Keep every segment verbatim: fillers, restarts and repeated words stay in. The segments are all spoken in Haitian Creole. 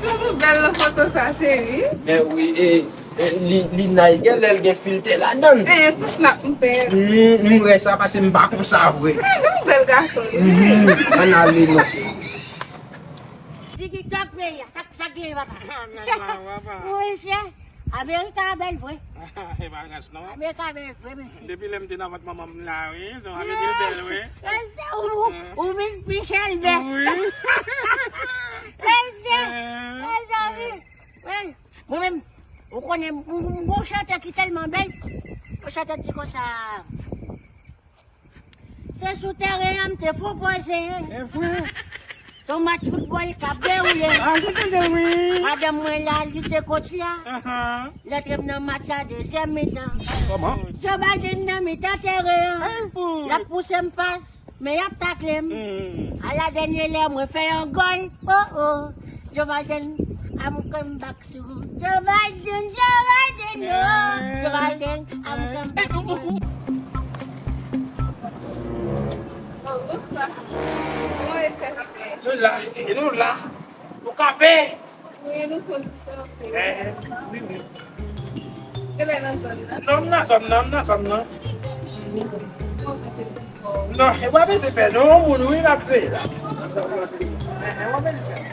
Jan nou bèl nan foto sa, cheri. Men wi, e, e, li, li nice, gen lè l gen filtè ladan l. Eh, tout nap m pè. M, m wè sa pase m pa konsa vre. Eh, nou bèl gason, wi. Mhm. Ann ale non. Tiki tok peyi a, sa, sa k gen, papa? Monchè, Amerika bèl vre. E pa rans non. Amerika bèl vre, mesye. Depi lè m te nan vant manman m la, wi, se yon Amerika bèl, wi. Mesye, ou, ou vin pi chèlbè. Wi. Mesye, mezanmi. Wi. Mwen menm, ou konnen, m, m, m gon chante ki tèlman bèl. Yon chante di konsa. Se sou tèren an m te fè w poze. E vre. Se yon match foutbòl k ap dewoule. A, m tande, wi. Madanm mwen la, li se kotch la. Ahan. L antre m nan match la, dezyèm mitan. Kòman? Joe Biden nan mitan tèren an. L ap pouse m pas, men y ap takle m. Hmm. A la dènye lè, mwen fè yon gòl. Oh, oh. Joe Biden, I'm come back soon. Joe Biden, Joe Biden, no. Joe Biden, I'm come back soon. Oh, bonsoir. Kòman e fè? Nou la, e nou la. Nou kanpe. Wi, nou konn sa. Eh, wi, wi. Genlè nan zòn nan. Non, m nan zòn nan, m nan zòn nan. Non, e pa bezwen pè, non, yon moun wi l ap veye la. Eh, eh, w ap veye.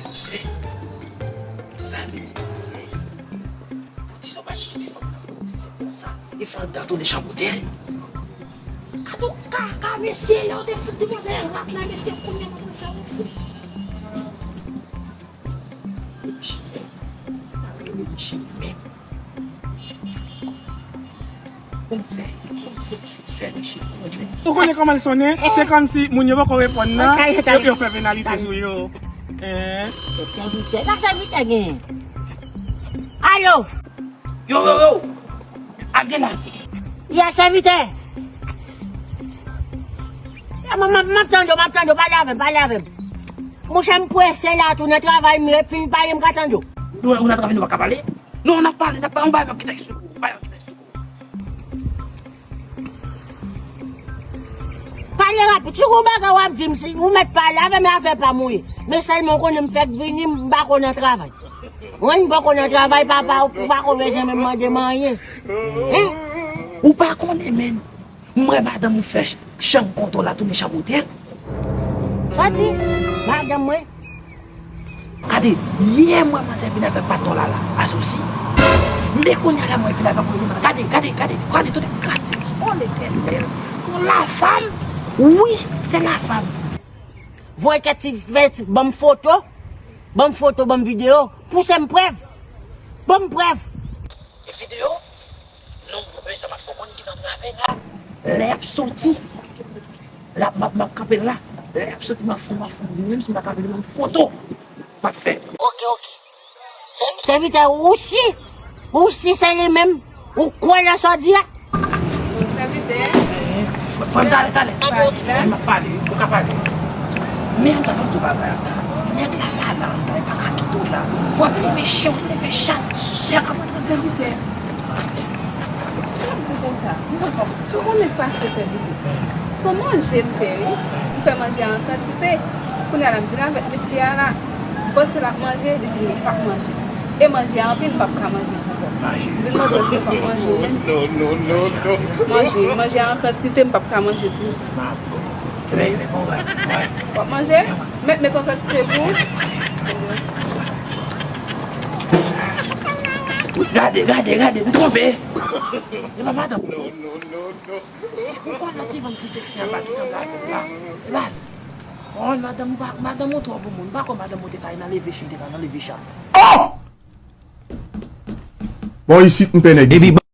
Mesye, sa vini, mesye. Pou di nou pa di kite fanm nan vini, se konsa. E fanm nan tounen chan modèl. Gade yon kaka, mesye, lè w te fout demoiselle rat la, mesye, kounye a mwen sa, mesye. Rele Michel menm. Rele Michel menm. Ou konnen kòman l sonnen? Se kòmsi moun yo poko reponn nan, epi yo fè penalite sou yo. Hein? Sèvitè, sa sèvitè genyen? Alo? Yo, yo, yo! Ap gen la. Ya, sèvitè! Ya, m, m, m ap tande w, m ap tande w, pale avè m, pale avè m. Monchè, m prese la, tou nan travay, m ret fin pale, m ka tande w. Nou, nou nan travay, nou pa ka pale? Non, n ap pale, n ap pale, yon bagay m ap kite eksplike w, yon bagay m ap kite eksplike w. Pale rapid. Si gon bagay w ap di m, si ou mèt pale avè m, afè pa m ou ye. Men sèlman ou konnen m fèk vini, m pako nan travay. Mwen, m pako nan travay, papa, ou pako bezwen menm mande m anyen. Hein? Ou pa konnen, menm. M wè madanm ou fè ch-, chanm konto la tounen chanm otèl. Sa di? Madanm mwen? Gade, yè m wè manzè vin avèk patnò la la, asosi. Men kounye a la mwen vin avèk mwen, gade, gade, gade, gade, tout krasi. Oh, Letènèl. Kon la femme, wi, se la femme. Voye kèt ti fè ti ban m foto, ban m foto, ban m videyo, pouse m prèv. Ban m prèv. E videyo? Non, men sa m ap fè w konn ki tan travay la. Lè y ap soti, la, m ap, m ap kanpe la. Lè y ap soti, m ap fè, m ap fè, menm si m pa ka vin, m foto m ap fè. Oke, oke. Sè-, sèvitè, ou si, ou si se li menm, ou kwè nan sa w di a? Sèvitè. Fò m talè, talè. Talè. M ap pale, ou ka pale. Men antann m di w bagay la. Nèg la pa la anndan, li pa ka kite w la. Fò w leve chen, w leve chat. Nèg ap antre sèvitè. Sa m di konsa, si w konnen pase sèvitè, se yon manje m fè, wi. M fè manje a an kantite. Kounye a la, m vin avèk mesye a la. M panse l ap manje, li di m li p ap manje. E manje a anpil, m p ap ka manje l ankò. M vin mande w si w p ap manje w menm. Manje, manje a an kantite, m p ap ka manje tou. W ap manje? Mèt met yon kantite pou ou. Gade, gade, gade, m twonpe. E pa madanm ou. Si ou konn yon ti venn ki seksi anba ki sanble avè w la. Gade. Oh, madanm ou pa, madanm ou twò bon moun. M pa kwè madanm ou te ka nan leve chen, te ka nan leve chat. Oh! Bò isit m pè nèg isit.